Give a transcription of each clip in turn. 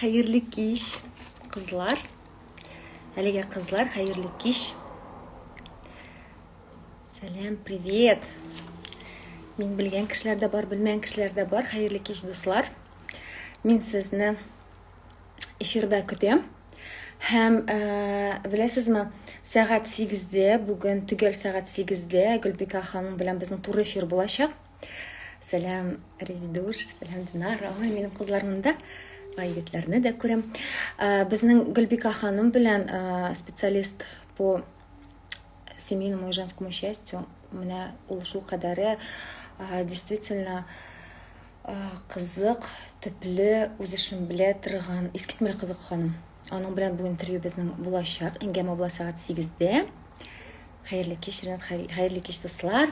Хәерле кич, кызлар. Әлегә кызлар, хәерле кич. Сәлам, привет. Мин белгән кешеләр дә бар, белмәгән кешеләр дә бар. Хәерле кич, дуслар. Мин сезне эфирда көтәм. Һәм, э, беләсезме, сәгать 8-дә, бүген төгәл сәгать 8-дә Гөлбикә ханым белән безнең туры эфир булачак. Сәлам, Резидуш, сәлам, Динара. Ой, минем кызлар монда. Ай, егетләрне дә күрәм. Э, безнең Гөлбикә ханым белән э, специалист по семейному и женскому счастью. Менә ул шул кадәре э, действительно кызык, төпле, үз эшен белә торган, искитмәле кызык ханым. Аның белән бу интервью безнең булачак. Әңгәмә була сәгать 8-дә. Хәерле кич, Ренат, хәерле кич, дуслар.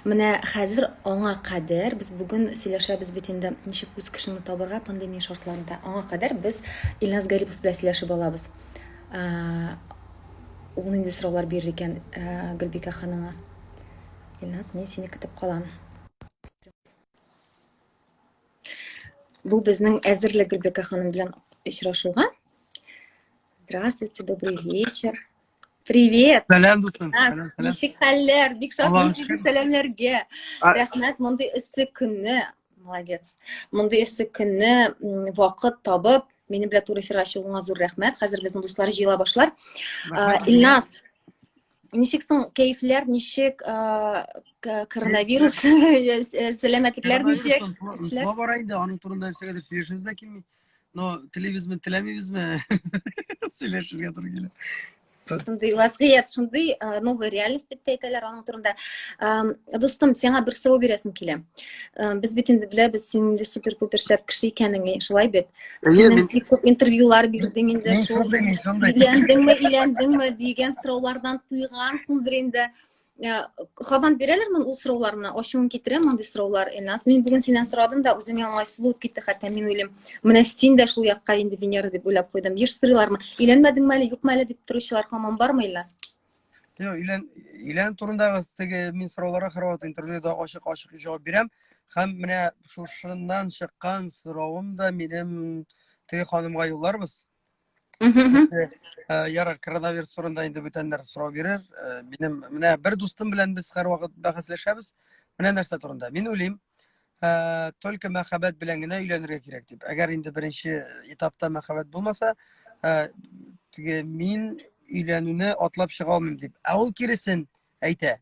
Менә хәзер аңа кадәр без бүген сөйләшәбез бит инде ничек үз кешеңне табырга пандемия шартларында. Аңа кадәр без Илназ Гарипов белән сөйләшеп алабыз. Ул нинди сораулар бирер икән Гөлбикә ханымга? Илназ, мин сине көтеп калам. Бу безнең әзерлек Гөлбикә ханым белән очрашуга. Здравствуйте, добрый вечер. Привет! Сәлам, дустым. Сәлам, сәлам. Ничек хәлләр? Бик шатмын сине сәламләргә. Рәхмәт, мондый эссе көнне, молодец. Мондый эссе көнне вакыт табып, минем белән туры эфирга чыгуыңа зур рәхмәт. Хәзер безнең дуслар җыела башлар. Илназ, ничек соң кәефләр, ничек коронавирус, сәламәтлекләр ничек? Эшләр? Бара инде, аның турында нәрсәгәдер сөйләшәсе дә килми. Но телибезме, теләмибезме? Сөйләшергә туры килә. Шундый вазгыять, шундый новая реальность дип тә әйтәләр аның турында. Дустым, сиңа бер сорау бирәсем килә. Без бит инде беләбез, син инде супер-пупер шәп кеше икәнеңне, шулай бит? Синең бик күп интервьюлар бирдең инде шул. Өйләндеңме, өйләндеңме дигән сораулардан туйгансыңдыр инде. Э, һаман бирәләрме ул сорауларны? Ачуым китерә мондый сораулар, Эльназ. Мин бүген синнән сорадым да, үземә уңайсыз булып китте, хәтта мин уйлыйм, менә син дә шул якка инде Венера дип уйлап куйдым. Еш сорыйлармы? Өйләнмәдеңме әле, юкмы әле дип торучылар һаман бармы, Эльназ? Юк, өйлән өйлән турындагы теге мин сорауларга һәрвакыт интервьюда ачык-ачык җавап бирәм. Һәм менә шушыннан чыккан соравым да минем теге ханымга юлларбыз. Э, ярар, коронавирус турында инде бүтәннәр сорау бирер. Э, минем менә бер дустым белән без һәрвакыт бәхәсләшәбез. Менә нәрсә турында. Мин уйлыйм, э, только мәхәббәт белән генә өйләнергә кирәк дип. Әгәр инде беренче этапта мәхәббәт булмаса, теге мин өйләнүне атлап чыга алмыйм дип. Ә ул киресен әйтә.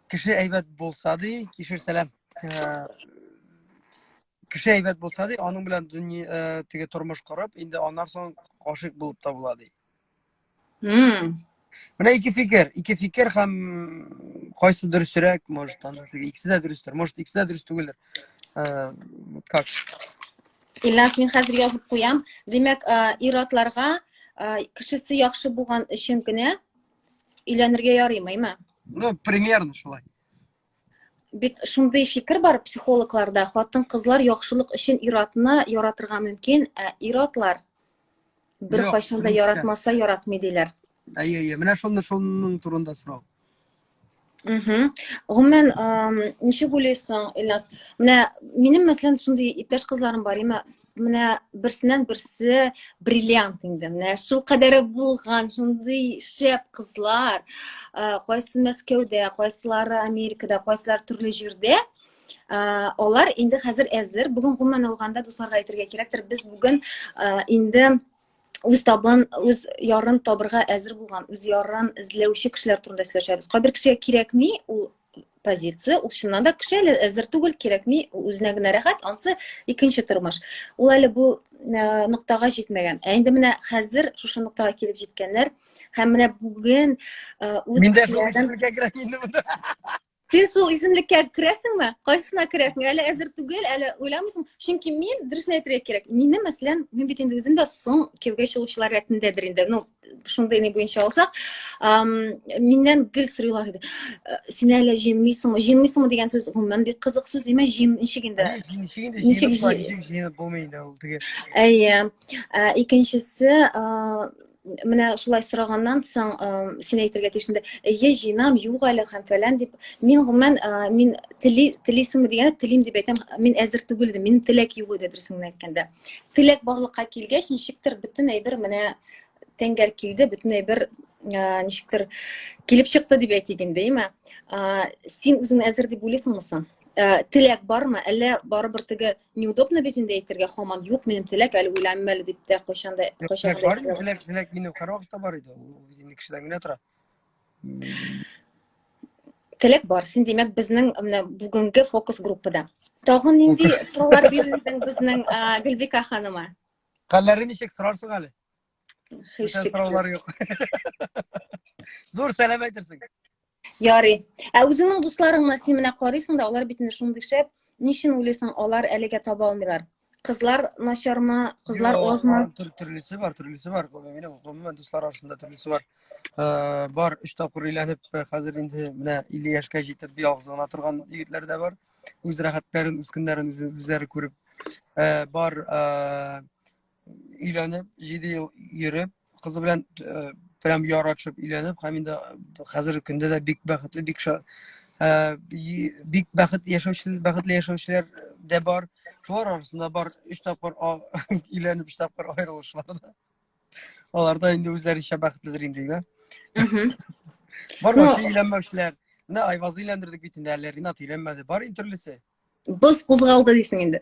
Кеше әйбәт булса ди, кишер сәлам. Кеше әйбәт булса ди, аның белән дөнья э, теге тормыш корып, инде аннан соң гашыйк булып та була ди. Менә ике фикер, ике фикер һәм кайсы дөресрәк, может, анда теге икесе дә дөрестер, может, икесе дә дөрес түгелдер. Э, как? Илназ, мин хәзер язып куям. Димәк, э, ир-атларга э, кешесе яхшы булган өчен генә өйләнергә ярыймы, әйме? Ну, примерно шулай. Бит шундый фикер бар психологларда, хатын-кызлар яхшылык өчен ир-атны яратырга мөмкин, ә ир-атлар бер кайчан да яратмаса яратмый диләр. Әйе, әйе, менә шуны шуның турында сорау. Гомумән, ничек уйлыйсың, Илназ? Менә минем, мәсәлән, шундый иптәш кызларым бар, име, менә берсеннән берсе бриллиант инде. Менә шул кадәре булган, шундый шәп кызлар. Э, кайсы Мәскәүдә, кайсылары Америкада, кайсылары төрле җирдә. Э, алар инде хәзер әзер. Бүген гомумән алганда дусларга әйтергә кирәктер, без бүген э, инде үз табын, үз ярын табырга әзер булган, үз ярын эзләүче кешеләр турында сөйләшәбез. Кайбер кешегә кирәкми, ул позиция, ул чыннан да кеше әле әзер түгел, кирәкми, ул үзенә генә рәхәт, ансы икенче тормыш. Ул әле бу э, ноктага җитмәгән. Ә инде менә хәзер шушы ноктага килеп җиткәннәр һәм менә бүген э, үз Мин дә шул исемлеккә керәм инде монда. Син шул исемлеккә керәсеңме? Кайсысына керәсең? Әле әзер түгел, әле уйламыйсың. Чөнки мин, дөресен әйтергә кирәк, минем, мәсәлән, мин бит инде үзем дә соң кияүгә чыгучылар рәтендәдер инде. Ну, шундый ни буенча алсак, миннән гел сорыйлар иде. «Э, син әле җыенмыйсыңмы? Җыенмыйсыңмы дигән сүз гомумән бик кызык сүз, димә, җыен ничек инде? Ничек инде? Ничек җыенып булмый инде ул теге. Әйе. Э, икенчесе, э, Менә шулай сораганнан соң, син әйтергә тиеш инде, әйе, җыенам, юк әле һәм фәлән дип. Мин гомумән, мин тели, телисеңме дигәндә, телим дип әйтәм, мин әзер түгел идем, минем теләк юк иде, дөресен генә әйткәндә. Теләк барлыкка килгәч, ничектер бөтен әйбер менә тәңгәл килде, бөтен әйбер ничектер килеп чыкты дип әйтик инде, әйме? Син үзең әзер дип уйлыйсыңмы соң? Теләк бармы, әллә барыбер теге неудобно бит инде әйтергә һаман юк минем теләк әле уйланмыйм әле дип тә кайчан да кайчан да бар теләк теләк минем һәрвакытта бар иде ул бит инде кешедән генә тора. Теләк бар. Син, димәк, безнең менә бүгенге фокус группада. Тагын нинди сораулар бирелдең безнең Гөлбикә ханыма? Хәлләре ничек, сорарсың әле. Һичшиксез. Сораулар юк. Зур сәлам әйтерсең. Ярый. Ә үзеңнең дусларыңны син менә карыйсың да, алар бит инде шундый шәп. Ни өчен уйлыйсың, алар әлегә таба алмыйлар? Кызлар начармы, кызлар Юк, азмы? Төрлесе бар, төрлесе бар. Минем гомумән дуслар арасында төрлесе бар. Бар өч тапкыр өйләнеп, хәзер инде менә 50 яшькә җитеп ялгыз гына торган егетләр дә бар. Үз рәхәтләрен, үз көннәрен үзләре күреп. Бар өйләнеп, 7 ел йөреп, кызы белән э, прям яратышып өйләнеп, һәм инде хәзерге көндә дә бик бәхетле, бик ша, э, бик бәхет яшәүчеләр, бәхетле яшәүчеләр дә бар. Шулар арасында бар өч тапкыр өйләнеп, өч тапкыр аерылышлар да. Алар да инде үзләренчә бәхетледер инде, димә. Бар вообще өйләнмәүчеләр. Менә Айвазны өйләндердек бит инде, әле Ринат өйләнмәде. Бар инде төрлесе. Боз кузгалды дисең инде.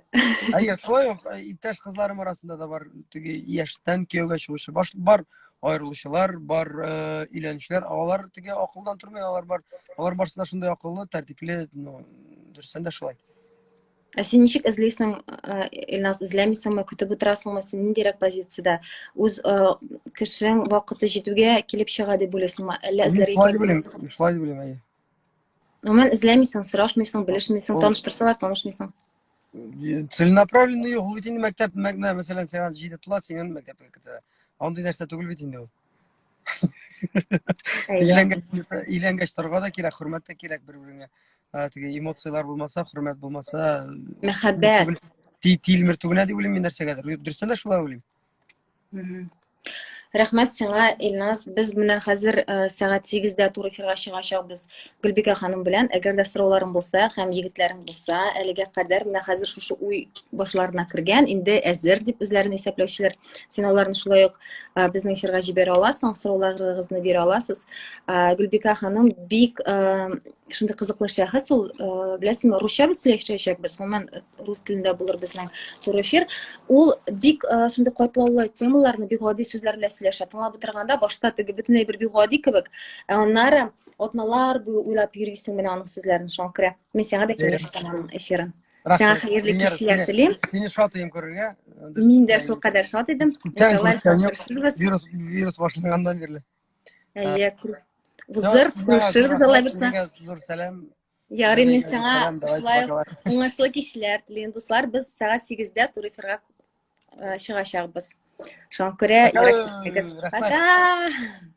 Әйе, шулай ук э, иптәш кызларым арасында да бар теге яшьтән кияүгә чыгучы баш бар аерылучылар, бар э, өйләнүчеләр, алар теге акылдан тормый, алар бар. Алар барысы да шундый акыллы, тәртипле, ну, дөрестән дә шулай. Ә син ничек эзлисең, э, Илназ, эзләмисеңме, көтеп утырасыңмы? Син ниндирәк позициядә? Үз кешең вакыты җитүгә килеп чыга дип уйлыйсыңмы? Әллә эзләргә Шулай дип уйлыйм, шулай дип уйлыйм, әйе. Гомумән эзләмисең, сорашмыйсың, белешмисең, таныштырсалар, танышмыйсың. Целенаправленно юк, ул бит инде мәктәп, мәктәп, мәсәлән, сиңа җиде тула, син аны мәктәпкә кертәләр. Андый нәрсә түгел бит инде ул. Өйләнгәч торырга да кирәк, хөрмәт тә кирәк бер-береңә. Теге эмоцияләр булмаса, хөрмәт булмаса, мәхәббәт. Тилмертү генә дип уйлыйм мин нәрсәгәдер. Дөрестән дә шулай уйлыйм. Рәхмәт сиңа, Илназ. Без менә хәзер э, сәгать 8-дә туры эфирга чыгачакбыз Гөлбикә ханым белән. Әгәр дә сорауларың булса һәм егетләрең булса, әлегә кадәр менә хәзер шушы уй башларына кергән, инде әзер дип үзләрен исәпләүчеләр, син аларны шулай ук э, безнең эфирга җибәрә аласың, сорауларыгызны бирә аласыз. Э, Гөлбикә ханым бик шундый кызыклы шәхес ул, беләсеңме, русча без сөйләшәчәкбез, гомумән рус телендә булыр безнең туры эфир. Ул бик э, шундый катлаулы темаларны бик гади сүзләр белән сөйләшә. Тыңлап утырганда башта теге бөтенләй бер бик гади кебек, ә аннары атналар буе уйлап йөрисең менә аның сүзләрен. Шуңа күрә мин сиңа да киңәш итәм аның эфирын. Сиңа хәерле кичләр телим. Сине шат идем күрергә. Мин дә шулкадәр шат идем. Иншалла, күрешербез. Вирус, вирус башланганнан бирле. Әйе, узыр, күрешербез, Алла бирсә. Зур сәлам. Ярый, мин сиңа шулай ук уңышлы кичләр телим, дуслар. Без сәгать 8-дә туры эфирга э, чыгачакбыз. Шуңа күрә ерак китмәгез. Пока!